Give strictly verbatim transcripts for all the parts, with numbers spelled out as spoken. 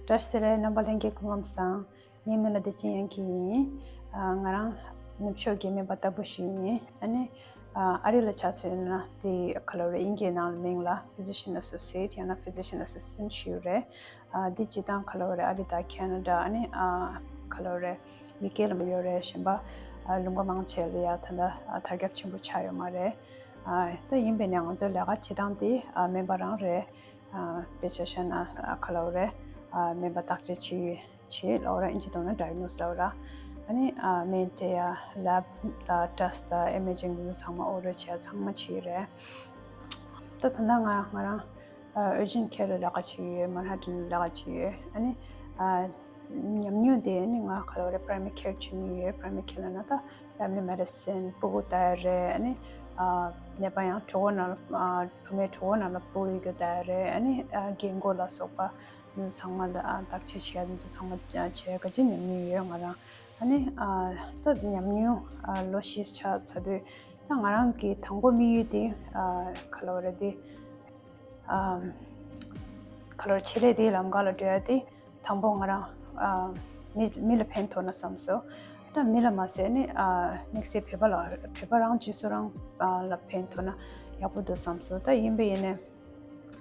བཀྲ་ཤིས་བདེ་ལེགས། རྣམ་པ་ལྷན་རྒྱས་སྐུ་ཁམས་བཟང་། ངའི་མིང་ལ་བདེ་ཆེན་དབྱངས་སྐྱིད་ཡིན། ཨ། ང་རང་ནུབ་ཕྱོགས་ཀྱི་སྨན་པ་ལྟ་བུ་ཞིག་ཡིན། ཨ་ནི། ཨ། ཨ་རི་ལ་ཆ་མཚོན་ན་དེ་ག་ལབ་རེད། དབྱིན་སྐད་ནང་ལ་མིང་ལ་Physician Associate ཡང་ན་Physician Assistant ཞུ་རེད། ཨ། འདི་སྤྱི་བཏང་ག་ལབ་རེད། ཨ་རི་དང་ཁེ་ན་ཌ། ཨ་ནི། ཨ། ག་ལབ་རེད། ཡུ་ཀེ་ལ་ཡོད་རེད། གཞན་པ། ཨ། ལུང་པ་མང་ཆེ་ལ་ཡ་ད་ལྟ། ཨ། དར་ཁྱབ་ཆེན་པོ་ཆགས་ཡོད་མ་རེད། ཨ། ད་ཡིན་པས་ན་ང་ཚོའི་ལས་ཀ་བྱེད་སྟངས་དེ། ཨ། སྨན་པ་རང་རེད། ཨ། དཔེ་ཆ་བཞག་ན། ཨ། ག་ལབ་རེད། ཨ། སྨན་པ་བརྟག་དཔྱད་བྱེད་བྱེད་ལབ་ར། ཨིན་ཇི་ཐོག་ན་diagnose ལབ་ར། ཨ་ནི། ཨ། སྨན་སྤྲད་ཡ། lab དང་test དང་imaging འདི་ཚོ་ཚང་མ་order བྱེད་ཡ་ཚང་མ་བྱེད་ཀྱི་རེད། ད་ད་ལྟ་ང་ང་རང་། ཨ། urgent care ལ་ལས་ཀ་བྱེད་ཀྱི་ཡོད། Manhattan ལ་ལས་ཀ་བྱེད་ཀྱི་ཡོད། ཨ་ནི། ཨ། ཉམས་མྱོང་དེ་ནི་ང་ག་ལབ་རེད། primary care བྱེད་མྱོང་ཡོད། Primary care ལབ་ན་ད་family medicine སྤུ་གུ་ལྟ་ཡ་རེད། ཨ་ནི། ཨ། ནད་པ་ཡང་གྲོད་ཁོག་ནང་ལ། ཨ། བུད་མེད་གྲོད་ཁོག་ནང་ལ་སྤུ་གུ་ཡོད་རྒྱུ་ལྟ་ཡ་རེད། ཨ་ནི། ཨ། རྒན་འཁོགས་ལ་སོགས་པ་འདི་ཚོ་ཚང་མ་ལ། ཨ། བརྟག་དཔྱད་བྱེད་ཡ་འདི་ཚོ་ཚང་མ་བྱེད་ཡ་ག་ཅིག་ཉམས་མྱོང་ཡོད་ང་རང་། ཨ་ནི། ཨ། ད་ཉམས་མྱོང་ལོ་བཞི་ཆགས་ཚར་དུས་ད་ང་རང་གི་དང་པོ་དམིགས་ཡུལ་དེ། ཨ། ག་ལབ་རེད། དེ། ཨ། ག་ལབ་རེད། ཆེད་ལས་དེའི་ལམ་ཁ་ལ་འགྲོ་ཡ་དེ་དང་པོ་ང་རང་། ཨ། མི་མི་ལ་ཕན་ཐོགས་ན་བསམ་སོང་། ད་མི་ལ་མ་ཟད་ནི། ཨ། དམིགས་བསལ་བོད་པ་ལ། བོད་པ་རང་སྤྱི་ཚོགས་རང་། ཨ། ལ་ཕན་ཐོགས་ན་ཡག་པོ་འདུག་བསམ་སོང་། ད་ཡིན་པས་ཡིན་ནའི་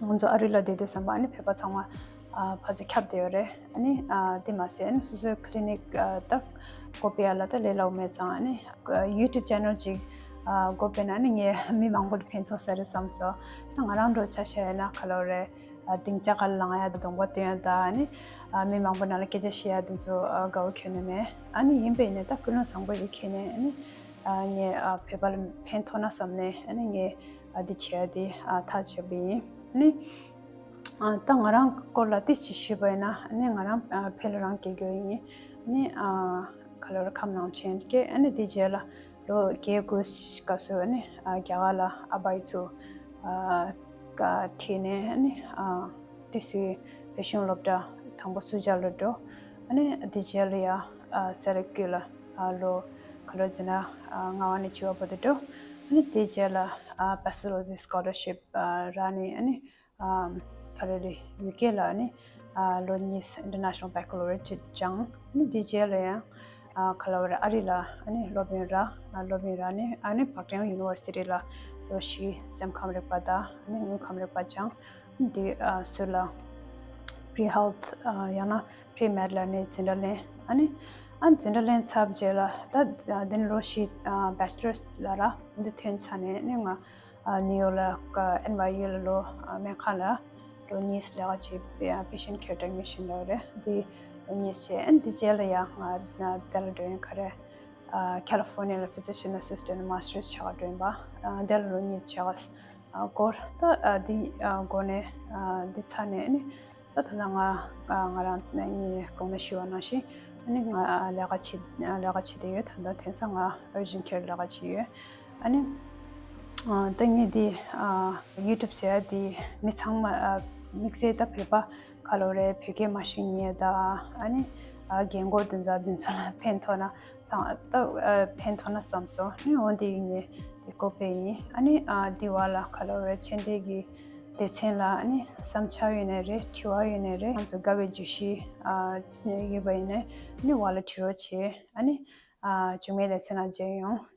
ང་ཚོ་ཨ་རི་ལ་བསྡད་དུས་ཙམ་པ་ཨ་ནི་བོད་པ་ཚང་མ། ཨ། ཕར་ཚུར་ཁྱབ་བསྡད་ཡོད་རེད། ཨ་ནི། ཨ། དེ་མ་ཟད་ཨ་ནི་སོ་སོའི་clinic ཨ། ད་སྒོ་ཕྱེ་ཡ་ལ་ད་ལས་སླ་པོ་མེད་ཙང་། ཨ་ནི། ཨ། YouTube channel ཅིག་ཨ། སྒོ་ཕྱེ་ན་ཨ་ནི་ངས་མི་མང་པོ་ལ་ཕན་ཐོགས་ས་རེད་བསམ་སོང་། ད་ང་རང་འདྲ་ཆ་བཞག་ཡ་ན་ག་ལབ་རེད། ཨ། སྡིངས་ཆ་ཁ་ལ་ལངས་ཡ་དང་གདོང་པ་སྟོན་ཡ་དང་། ཨ་ནི། ཨ། མི་མང་པོ་ནང་ལ་སྐད་ཆ་བཤད་ཡ་དེ་ཚོ། ཨ། དགའ་པོ་ཁྱོན་ནས་མེད། ཨ་ནི་ཡིན་པས་ནས་ད་ཀུན་སློང་བཟང་པོ་ཞིག་འཁྱེར་ནས། ཨ་ནི། ཨ། ངས། ཨ། བོད་པ་ལ་ཕན་ཐོགས་ན་བསམ་ནས། ཨ་ནི་ངས། ཨ། འདི་བྱས་ཏེ། ཨ། ཐག་བཅད་པ་ཡིན། ཨ་ནི། ཨ། ད་ང་རང་སྐོར་ལ་ཏོག་ཙམ་ཞུས་པ་ཡིན་ན། ཨ་ནི་ང་རང་། ཨ། ཕེ་ལོ་རང་སྐྱེས་རྒྱུ་ཡིན། ཨ་ནི། ཨ། ག་ལབ་རེད། ཁམས་ནང་ཆེན་སྐྱེས། ཨ་ནི་དེ་རྗེས་ལ་ལོ་བརྒྱད་དགུ་སྐབས་སུ། ཨ་ནི། ཨ། རྒྱ་གར་ལ་ཨ་ཕའི་ཚོ། ཨ། ཁྲིད་ནས། ཨ་ནི། ཨ། ཏི་སེའི་བོད་གཞུང་སློབ་གྲྭ་དང་པོ་སུ་ཇཱ་ལ་འགྲོ། ཨ་ནི་དེ་རྗེས་ལ་ཡ། ཨ། སེ་ར་ཀི་ལ། ཨ། ལོ་ག་ལབ་རེད་ཟེར་ན། ཨ། ལྔ་པ་ནས་བཅུ་པ་བར་དུ་འགྲོ། ཨ་ནི་དེ་རྗེས་ལ། ཨ། Bachelor of Scholarship ཨ། རག་ནས། ཨ་ནི། ཨ། ག་ལབ་རེད། ཡུ་ཀེ་ལ། ཨ་ནི། ཨ། ལོ་གཉིས་International Baccalaureate སྦྱངས། ཨ་ནི་དེ་རྗེས་ལ་ཡང་། ཨ། ག་ལབ་རེད། ཨ་རི་ལ། ཨ་ནི་སློབ་ཡོན་རག་ཨ། སློབ་ཡོན་རག་ནས། ཨ་ནི་Parkdale University ལ་ལོ་བཞི་སེམས་ཁམས་རིག་པ་དང་། ཨ་ནི་དངོས་ཁམས་རིག་པ་སྦྱངས། ཨ་ནི་དེ། ཨ། ཟུར་ལ་pre health ཨ། ཡང་ན་pre med ལབ་ནས་འཛིན་གྲྭ་ལེན། ཨ་ནི། ཨ། འཛིན་གྲྭ་ལེན་ཚར་རྗེས་ལ་ད་དེ་ནས་ལོ་བཞི། ཨ། Bachelor's ལ་རག་འདི་ཐོན་ཚར་ནས། ཨ་ནི་ང་། ཨ། ནིའུ་ཡོག་ལ། ཨ། ཨེན་ཝའི་ཡུ་ལ་ལོ། ཨ། སྨན་ཁང་ལ་ལོ་གཉིས་ལས་ཀ་བྱས། ཨ། Patient Care Technician ལབ་རེད། འདི་ལོ་གཉིས་བྱས། ཨ་ནི་འདི་རྗེས་ལ་ཡང་ང་། ཨ། དེ་ལ་འགྲོ་ཡིན། ག་རེ། ཨ། California ལ་Physician Assistant Master's བྱེད་ག་འགྲོ་ཡིན་པ། ཨ། དེ་ལ་ལོ་གཉིས་བྱས་ག་ཨ། འགོར། ད། ཨ། འདི། ཨ། འགོར་ནས། ཨ། འདི་ཚར་ནས། ཨ་ནི། ད་ད་ལྟ་ང་། ང་རང་ངས་གོང་ནས་ཞུས་པ་ནང་བཞིན། ཨ་ནི་ང་ལས་ཀ་བྱེད། ལས་ཀ་བྱེད་བསྡད་ཡོད། ད་ལྟ་དེང་སང་ང་urgent care ལས་ཀ་བྱེད་ཡོད། ཨ་ནི། ཨ། ད་ངས་འདི། ཨ། YouTube ཟེར་ཡ་འདི་མི་ཚང་མ། ཨ། དམིགས་བསལ་ད་བོད་པ་ག་ལབ་རེད། བོད་སྐད་མ་ཤེས་མཁན་དང་། ཨ་ནི། ཨ། རྒན་འཁོགས་དེ་ཚོ་དེ་ཚོ་ལ་ཕན་ཐོགས་ན་ཚང་ད། ཨ། ཕན་ཐོགས་ན་བསམ་སོང་། ཨ་ནི་འོ་འདི་ངས་འདི་ཀོ་པེ་ཡིན། ཨ་ནི། ཨ། འདི་བ་ལ་ག་ལབ་རེད། མཆན་འགྲིག་གི་སྡེ་ཚན་ལ། ཨ་ནི་བསམ་འཆར་ཡོད་ནའི་རེད། དྲི་བ་ཡོད་ནའི་རེད། ང་ཚོ་དགའ་བའི་བརྗོད་གཞི། ཨ། ཡོད་པ་ཡིན་ནའི། ཨ་ནི་བ་ལ་དྲི་རོགས་བྱེད། ཨ་ནི། ཨ། མཇུག་མའི་ལེ་ཚན་ལ་མཇལ་ཡོང་།